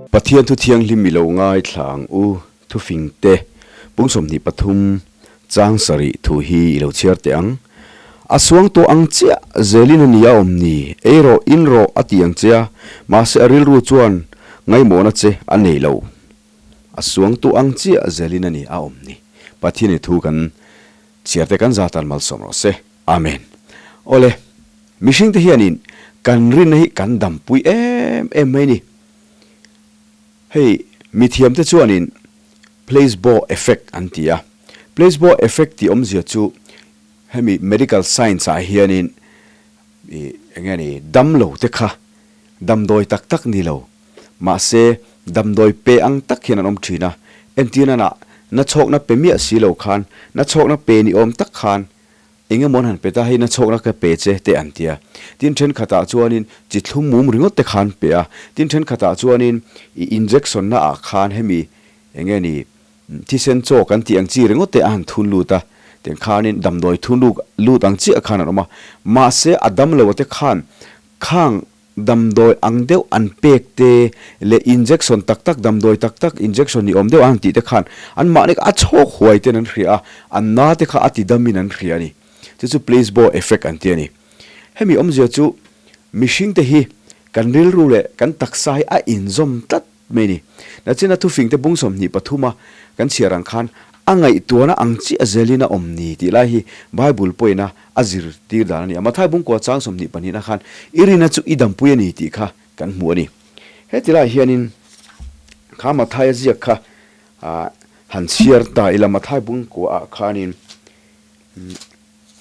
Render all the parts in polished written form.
Pathian thu thianghlim i lo ngaithla ang u, thufing te, pung 23, chang sarih thu hi i lo chhiar teh ang. A suang tawh ang chiah zelin a ni a awm ni, ei rawh, in rawh a ti ang che a, mahse a rilru chuan ngaimawhna che a nei lo. A suang tawh ang chiah zelin a ni a awm ni. Pathian i thu kan chhiar te kan zatan malsawm rawh se. Amen. Awle, mihring te hianin kan rinna hi kan dampui em em mai ni. Hei, mithiam te chuanin placebo effect an ti a. Placebo effect tih awmzia chu hemi medical science ah hianin i enge ni damlo te kha damdawi tak tak ni lo mahse damdawi pe ang tak hian an awm thin a, entir nana na chhawkna pe miah si lo khan na chhawkna pe ni awm tak khan eng emaw an han pe ta hei na chhawkna ka pe che te an tia, tin thenkhatah chuanin chi thlum mum ringawt te khan pe a, tin thenkhatah chuanin i injection na ah khan hemi enge ni Thisen chaw kan tih ang chi ringawt te a han thun lut a, tiang khanin damdawi thun luk lut ang chiah khan an awm a. Mahse a damlo te khan khang damdawi ang deuh an pek te leh injection tak tak damdawi tak tak injection ni awm deuh a han tih te khan an mahni kha a chhawk huai ten an hria a, an na te kha a ti damin an hria a ni. Chu chu placebo effect an ti a ni. Hemi awmzia chu mihring te hi kan rilru leh kan taksa hi a inzawm tlat Mai ni. Nachina thufing te bung 23 a kan chhiar ang khan a ngaihtuahna ang chiah zelin a awm ni tih lai hi Bible pawhin a a zirtir dan a ni a. Mathai bung kua chang 22 ah khan i rina chu i dampui a ni tih kha kan hmu a ni. Heti lai hianin kha Mathai a ziak kha han chhiar ta ila Mathai bung kua ah khanin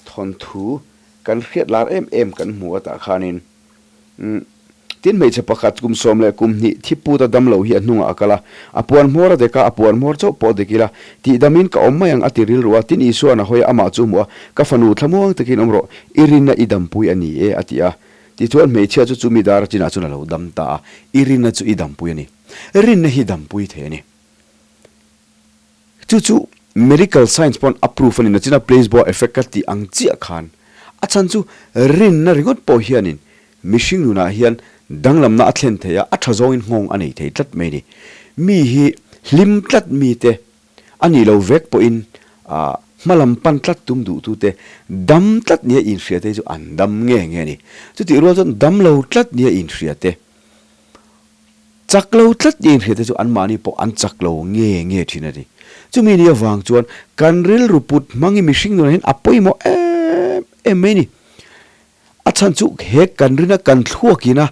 thawnthu kan hriat lar em em kan hmu a tah khanin Tin, hmeichhe pakhat kum 12 thi put a dam lo hi a hnungah a kal a, a puan hmawr a dek a, a puan hmawr chauh pawh dek ila, tih damin ka awm mai ang a ti rilru a. Tin, Isua'n a hawi a, amah chu hmuh a, Ka fanu, thlamuang takin awm rawh, i rinna i dampui a ni e, a ti a. Tichuan, hmeichhia chu chumi dar chinah chuan a lo dam ta a, I rinna chu i dampui a ni. Rinna hi dampui thei a ni. Chu chu medical science pawn a proof a ni, nachina placebo effect ka tih ang chiah khan a chhan chu rinna ringawt pawh hianin mihring nunah hian danglamna a thlen thei a, a tha zawngin nghawng a nei thei tlat mai a ni. Mi hi hlim tlat mite a nih lo vek pawhin ah hmalam pan tlat tum duhtute dam tlat nia inhria te hi chu an dam nge nge a ni. Chutih rual chuan dam lo tlat nia inhria te. Chak lo tlat ni inhriat te chu anmahni pawh an chak lo nge nge thin a ni. Chumi ni avang chuan kan rilru put hmangin mihring nunah hian a pawimawh em em mai a ni. A chhan chu he kan rina kan thluakina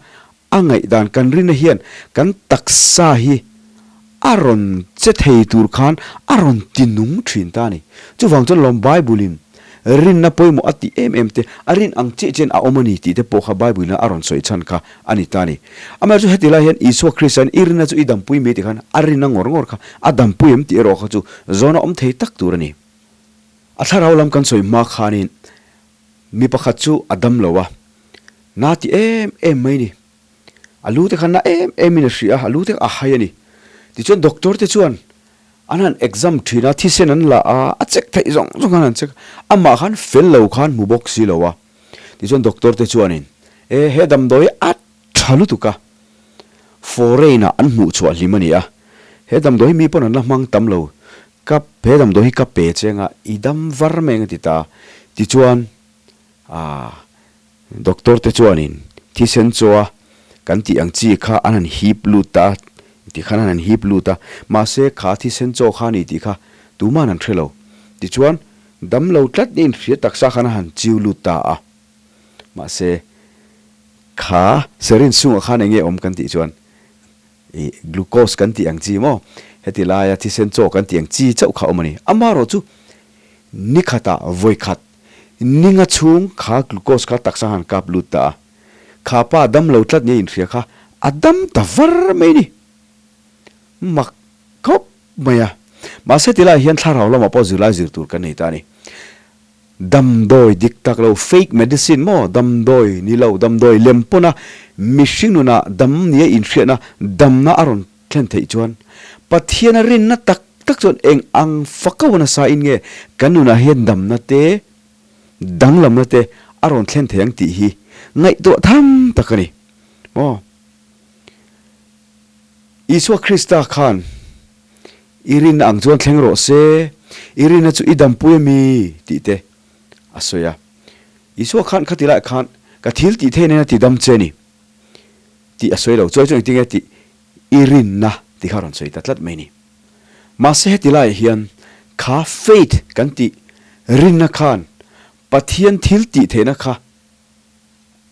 a ngaihdan kan rina hian kan taksa hi a rawn che thei tur khan a rawn ti nung thin ta a ni. Chuvang chuan lawm Bible-in Rinna pawimawh a tih em em te, a rin ang chiah chiahin a awm a ni tih te pawh kha Bible-in a rawn sawi chhan kha a ni ta a ni. Amaherawhchu heti lai hian Isua Krista'n i rinna chu i dampui mai tih khan a rinna ngawr ngawr kha a dampui em tih erawh kha chu zawn a awm thei tak tur a ni. A thlarau lam kan sawi hma khanin mi pakhat chu a dam lo a, na ti em em mai ni. A lu te kha na em em in a hria a, a lu te kha a hai a ni. Tichuan doctor te chuan An han exam thin a, thisen an la a, a check theih zawng zawng khan an check a, amah khan fel lo khan hmu bawk si lo a. Tichuan doctor te chuanin, E, he damdawi a tha lutuk a, foreign ah an hmuh chhuah hlim a ni a, he damdawi hi mi pawn an la hmang tam lo, ka he damdawi hi ka pe cheng a, i dam var mai ang a ti ta a. Tichuan, ah, Doctor te chuanin thisen chaw a kan tih ang chi kha an han hip lut ta a ti khan an han hip lut a, mahse kha thisen chaw kha a ni tih kha tuman an hre lo. Tichuan damlo tlat ni inhria taksa khan a han chiu lut ta a, mahse kha syringe chungah khan enge awm kan tih chuan ih glucose kan tih ang chi maw heti laia thisen chaw kan tih ang chi chauh kha awm a ni. Amaherawhchu ni khatah vawi khat Ninga chhung kha glucose kha taksa han kap lut ta a, kha pa dam lo tlat nia inhria kha a dam ta var mai ni. Mak khawp mai a. Mahse tilai hian thlarau lamah pawh zirlai zir tur kan nei ta a ni. Damdawi dik tak lo, fake medicine maw, damdawi ni lo, damdawi lem pawna mihring nunah dam nia inhriatna damna a rawn thlen theih chuan Pathiana rinna tak tak chuan eng ang fako nasa in nge kan nunah hian damna te, danglamna te a rawn thlen thei ang tih hi Ngaihtuah tham tak a ni maw? Isua Krista khan i rinna ang chuan thleng rawh se, i rinna chu i dampui a mi? tih te a sawi a. Isua khan khati laiah khan ka thil tih theih nena ti dam che ni tih a sawi lo. Chuai chu engtin nge tih i rinna tih kha a rawn sawi ta tlat mai ni. Mahse heti laiah hian kha faith kan tih rinna khan Pathian thil tih theihna kha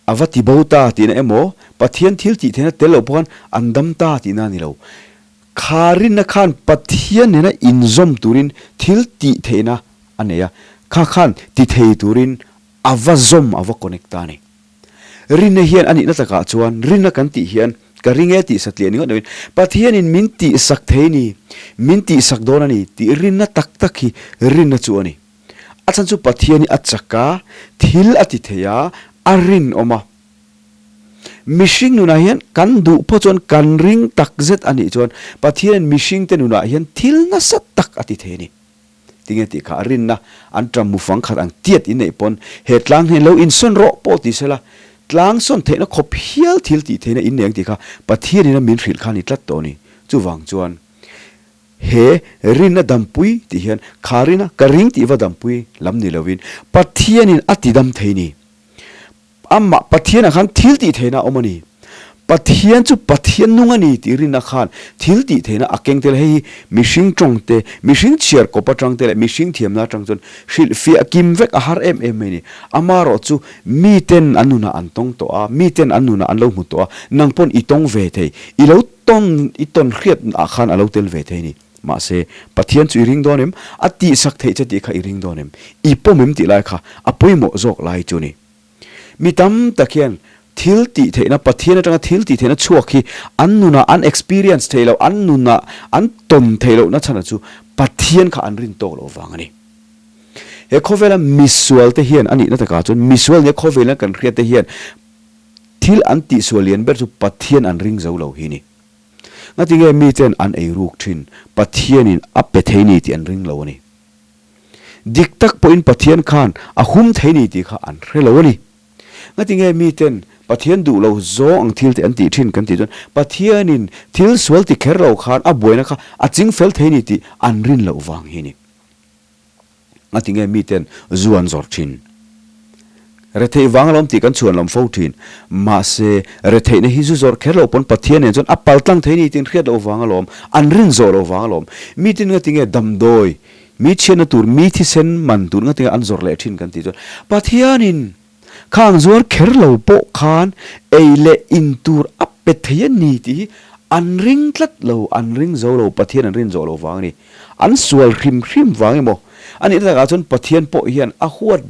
a va ti bo ta tihna emaw, Pathian thil tih theihna tel loh pawh khan an dam ta tihna a ni lo. Kha rinna khan Pathian nena inzawm turin thil tih theihna a nei a, kha khan ti thei turin a va zawm, a va connect ta a ni. Rinna hian a nihna takah chuan rinna kan tih hian ka ring e tih satliah ni ngawt loin Pathianin min tihsak thei ni, min tihsak dawn a ni tih rinna tak tak hi rinna chu a ni. A chhan chu Pathian hi a chak a, thil a ti thei a, a rinawm a. Mihring nunah hian kan duh pawh chuan kan ring tak zet a nih chuan Pathianin mihringte nunah hian thil nasa tak a ti thei a ni. Tinge tih kha a rinna an ṭam mufang khat ang tiat in neih pawn he tlang hian lo insawn rawh pawh ti sela tlang sawn theihna khawp hial thil tih theihna in nei ang tih kha Pathianin a min hrilh kha a ni tlat tawh a ni. Chuvang chuan he rinna dampui tih hian kha rina ka ring tih va dampui lam ni lovin Pathianin a ti dam thei ni. Amah Pathianah khan thil tih theihna a awm a ni. Pathian chu Pathian nung a ni tih rinna khan thil tih theihna a keng tel. Hei hi mihring tawng te, mihring chhiar kawp atang te leh mihring thiamna atang chuan hrilhfiah kim vek a har em em mai a ni. Amaherawh chu miten an nunah an tawng tawh a, miten an nunah an lo hmu tawh a, nang pawn i tawng ve thei, i lo tawn, i tawn hriatnaah khan a lo tel ve thei a ni. Mahse, Pathian chu i ring dawn em? A tihsak theih che tih kha i ring dawn em? I pawm em tih lai kha a pawimawh zawk lai chu a ni. Mi tam tak hian thil tih theihna, Pathian atanga thil tih theihna chhuak hi an nunah an experience theih loh, an nunah an tawn theih lohna chhana chu Pathian kha an rin tawk loh vang a ni. He khawvela misual te hian a nihna takah chuan misual nia khawvelna kan hriat te hian thil an tihsual lian ber chu Pathian an ring zo lo hi a ni. Ngatinge miten an eiruk thin, Pathianin a pe thei ni tih an ring lo a ni. Dik tak pawhin Pathian khan a hum thei ni tih kha an hre lo a ni. Ngatinge miten Pathian duh lo zawng ang thil te an tih thin kan tih chuan Pathianin thil sual ti kher lo khan a buaina kha a ching fel thei ni tih an rin loh vang hi a ni. Ngatinge miten zu an zawrh thin? Retheih vang alawm tih kan chhuan lawm fo thin. Mahse, retheihna hi zu zawrh kher loh pawn Pathian nen chuan a pal tlang thei ni tih hriat loh vang alawm, an rin zawh loh vang alawm. Mitin ngatinge damdawi, mi chhiatna tur, mi thisen man tur ngatinge an zawrh leh thin kan tih chuan Pathianin khang zuar kher lo pawh khan ei leh in tur a pe thei a ni tih hi an ring tlat lo, an ring zo lo, Pathian an rin zawh loh vang a ni. An sual hrim hrim vang emaw? A nihna takah chuan Pathian pawh hian a huat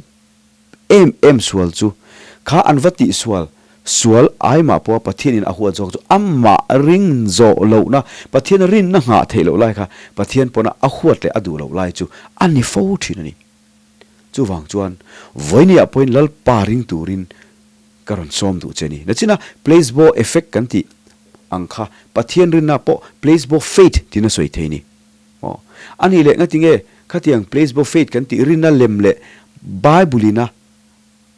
em em sual chu kha an va tih sual, sual ai mah pawha Pathianin a huat zawk chu amah ring zawh lohna, Pathian rinna nghah theih loh lai kha Pathian pawna a huat leh a duh loh lai chu a ni fo thin a ni. Chuvang chuan vawinia pawhin Lalpa ring turin ka rawn sawm duh che a ni. Nachina placebo effect kan tih ang kha Pathian rinna pawh placebo faith tiin a sawi thei a ni. Aw. A nih leh ngatinge khatiang placebo faith kan tih rinna lem leh Bible ina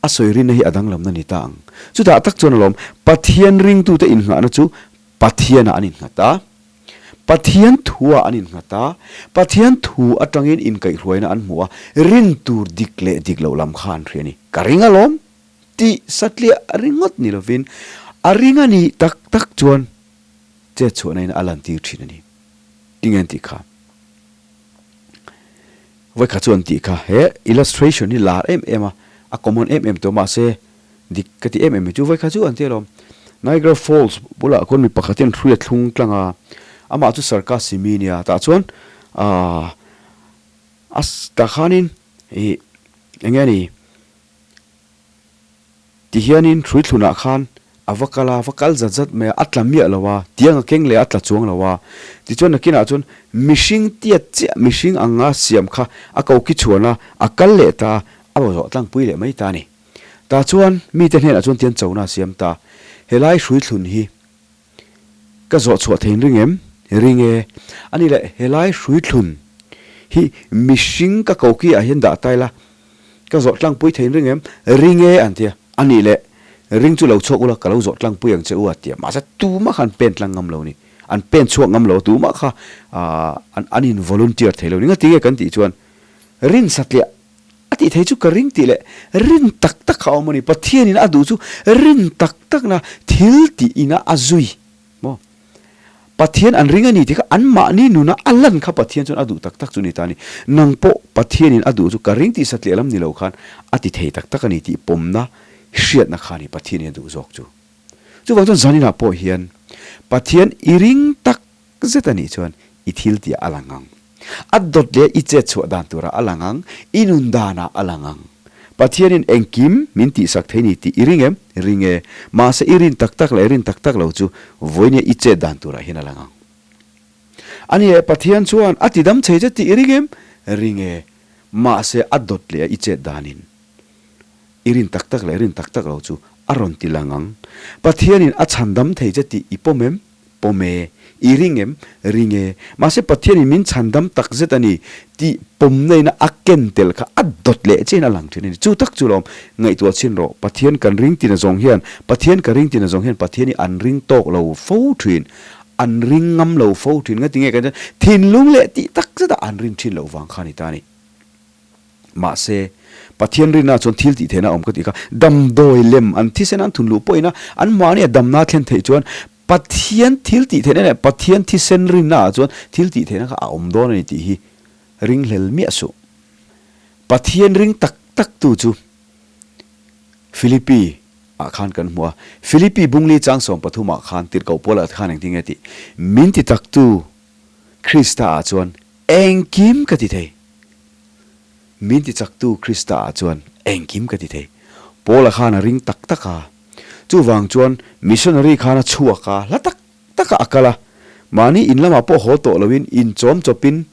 a sawi rinna hi a danglamna ni ta ang. Chutah tak chuan alawm Pathian ringtute innghahna chu Pathianah an innghat a, Pathian thuah an innghat a, Pathian thu atangin inkaihhruaina an hmu a, rin tur dik leh dik loh lam kha an hria a ni. Ka ring alawm tih satliah ringawt ni lovin a ring a nih tak tak chuan chet chhuahna in a lantir thin a ni. Tinge an tih kha? Vawikhat chu an tih kha he illustration hi lar em em a, a common em em tawh mahse dik ka ti em em mai chu vawikhat chu an ti alawm. Niagara Falls bulah khawn mi pakhat hian hrui a thlung tlang a, amah chu Sarkar Simi a nia, tah chuan aah a tah khanin ih eng nge ni Ti hianin Hruithlunah khan a va kal a, va kal zat zat mai a, a tla miah lo a, tiang a keng leh a, a tla chuang lo a. Tichuan nakinah chuan mihring tiat chiah, mihring anga siam kha a ko ki chhuan a, a kal leh ta a, a va zawh tlangpui leh mai ta a ni. Tah chuan mite hnenah chuan tian chona a siam ta, Helai Hruithlun hi Ka zawh chhuah thei in ring em? Ring e. A ni leh, helai hruithlun hi mihring ka koki ah hian dah ta ila, ka zawh tlangpui thei in ring em? Ring e an ti a. A ni leh, Ring chu lo chhuak ula, ka lo zawh tlang pui ang che u a ti a. Mahse tumah kha an pen tlang ngam lo ni. An pen chhuak ngam lo a, tumah kha an an in volunteer thei lo ni. Ngati nge kan tih chuan rin satliah a tih thei chu ka ring tih leh rin tak tak kha a awm a ni. Pathianin a duh chu rin tak takna thil tih ina a zui maw? Pathian an ring a ni tih kha anmahni nuna a lan kha Pathian chuan a duh tak tak chu ni ta a ni. Nang pawh Pathianin a duh chu ka ring tih satliah lam ni lo khan a ti thei tak tak a ni tih pawmna hriatna kha a ni Pathianin a duh zawk chu. Chuvang chuan zaninah pawh hian Pathian i ring tak zet a nih chuan i thil tih a lang ang. A dawt leh i chet chhuah dan turah a lang ang, i nun danah a lang ang. Pathianin engkim min tihsak thei ni tih i ring em? Ring e. Mahse i rin tak tak leh rin tak tak lo chu vawinia i chet dan turah hian a lang ang. A ni e, Pathian chuan a tidam chei che tih i ring em? Ring e. Mahse a dawt leh a i chet danin i rin tak tak leh rin tak tak lo chu a rawn ti lang ang. Pathianin a chhandam thei che tih i pawm em? Pawm e, i ring em? Ring e. Mahse Pathianin min chhandam tak zet a ni tih pawmnaina a ken tel kha a dawt leh chiahin a lang thin a ni. Chu tak chu lawm, ngaihtuah chhin rawh. Pathian kan ring tina zawng hian, Pathian ka ring tina zawng hian Pathian hi an ring tawk lo fo thin, an ring ngam lo fo thin. Ngati nge kan chuan thinlung leh tih tak zeta an rin thin loh vang kha a ni ta a ni. Mahse, Pathian rinna chuan thil tih theihna a awm ka tih kha, damdawi lem an thisen an thun luh pawhin a, anmahni a damna thlen theih chuan Pathian thil tih theihna leh Pathian thisen rinna ah chuan thil tih theihna kha a awm dawn a ni tih hi ringhlel miah suh. Pathian ring tak tak tu chu Philippi ah khan kan hmu a, Philippi bungli chang 13 ah khan tirhkoh Paula khan engtin nge tih, Min ti tak tu Krista ah chuan engkim ka ti thei. Min ti chaktu Krista ah chuan engkim ka ti thei. Paula khan a ring tak tak a. Chuvang chuan missionary khan a chhuak a, hla tak tak ah a kal a. Mahni in lamah pawh haw tawh loin inchawm chawpin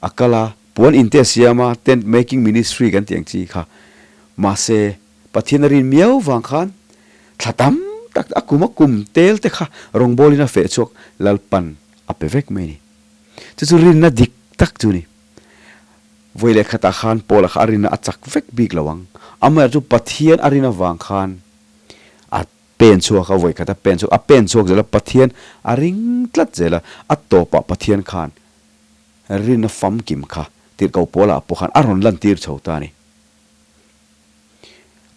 a kal a, puan inte a siam a, tent making ministry kan tih ang chi kha. Mahse, Pathian a rin miau vang khan thla tam tak a kum a kum tel te kha rawngbawlin a feh chhuak Lalpan a pe vek mai a ni. Chu chu rinna dik tak chu a ni. Vawi leh khatah khan Paula kha a rinna a chak vek bik lo ang. Amaherawhchu chu Pathian a rin avang khan a pen chhuak a, vawi khat a pen chhuak, a pen chhuak zel a, Pathian a ring tlat zel a, a tawpah Pathian khan rinna famkim kha tirhkoh Paula pawh khan a rawn lantir chho ta a ni.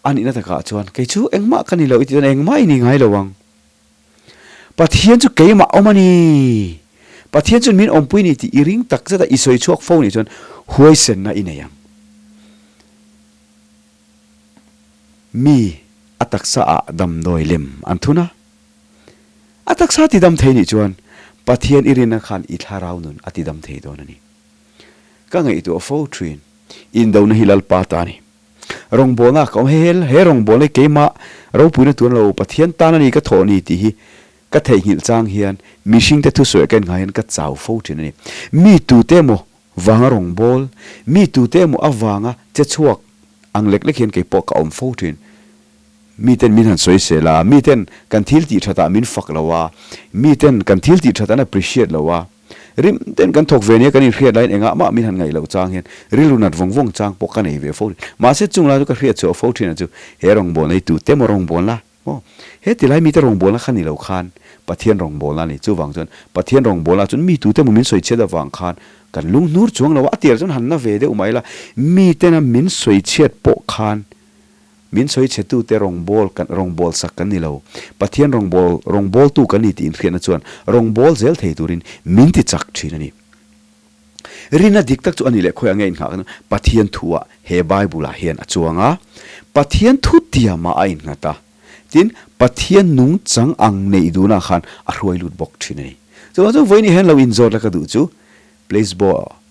A nihna takah chuan kei chu engmah ka ni lo i tih chuan engmah i ni ngai lo ang. Pathian chu keimah awm a ni. Pathian chuan min awmpui ni tih i ring tak zet a, i sawi chhuak fo nih chuan huaisenna i nei ang. Mi a taksa ah damdawi lem an thun a, a taksa ti dam thei nih chuan Pathian i rinna khan i thlarau nun a ti dam thei dawn a ni. Ka ngaihtuah fo thin, indona hi Lalpa ta a ni. Rawngbawlna ka awm he he rawngbawlna hi keimah ropuina tur lo Pathian tan a ni ka thawh ni tih hi ka theihnghilh chang hian mihringte thusawi ka innghah hian ka chau fo thin a ni. Mi tute emaw vanga rawngbâwl, mi tute emaw avanga che chhuak ang lek lek hian kei pawh ka awm fo thin. Miten min han sawi sel a, miten kan thil tih thatah min fak lo a, miten kan thil tih that an appreciate lo a, Rim ten kan thawk ve nia kan inhriat laiin engah mah min han ngaih loh chang hian rilru nat vawng vawng chang pawh ka nei ve fo thin. Mahse chung lai chu ka hriat chhuah fo thin a chu he rawngbawlna hi tute emaw rawngbawlna maw? He ti lai mite rawngbawlna kha ni lo khan Pathian rawngbawlna a ni. Chuvang chuan Pathian rawngbawlna chuan mi tute emaw min sawi chhiat avang khan kan lung hnur chuang lo a, a tirah chuan han na ve deuh mai la, mitena min sawi chhiat pawh khan Min sawi chhetute rawngbâwl kan rawngbâwl sak kan ni lo. Pathian rawngbâwl rawngbâwltu kan ni tih inhriatna chuan rawngbâwl zel thei turin min ti chak thin a ni. Rinna dik tak chu a ni leh khawiah nge inngah kan Pathian thuah he Bible-ah hian a chuang a, Pathian thu tiamah a innghat a, tin, Pathian nungchang ang neih duhna khan a hruai lut bawk thin a ni. Chuvang chuan vawiin hian lo inzawt la ka duh chu placebo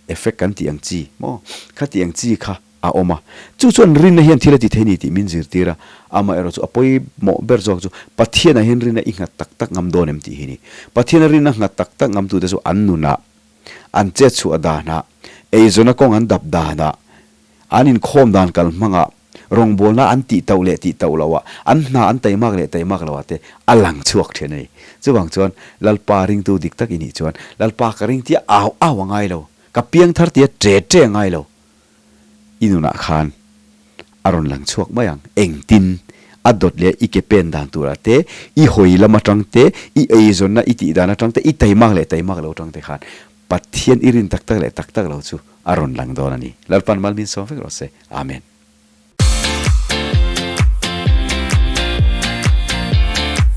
effect kan tih ang chi maw? Kha tih ang chi kha a awm a. Chu chuan rinna hian thil a ti thei ni tih min zirtir a, amaherawh chu a pawimawh ber zawk chu Pathianah hian rinna i nghat tak tak ngam dawn em tih hi ni. Pathiana rinna nghat tak tak ngamtute chu an nunah, an chetchhuah danah, eizawna kawng an dap danah, an inkhawm dan kal hmangah, rawngbawlna an tih tauh leh tih tauh loah, an hna an taimak leh taimak loah te a lang chhuak thin a ni. Chuvang chuan Lalpa ringtu dik tak i nih chuan Lalpa ka ring tia au au a ngai lo, ka piangthar tia tre tre a ngai lo. I nunah khan a rawn lang chhuak mai ang, engtin A dawt leh i ke pen dan turah te, i hawi lam atang te, i eizawnna i tih dan atang te, i taimak leh taimak lo atang te khan Pathian i rin tak tak leh tak tak lo chu a rawn lang dawn a ni. Lalpan mal min sawm vek rawh se. Amen.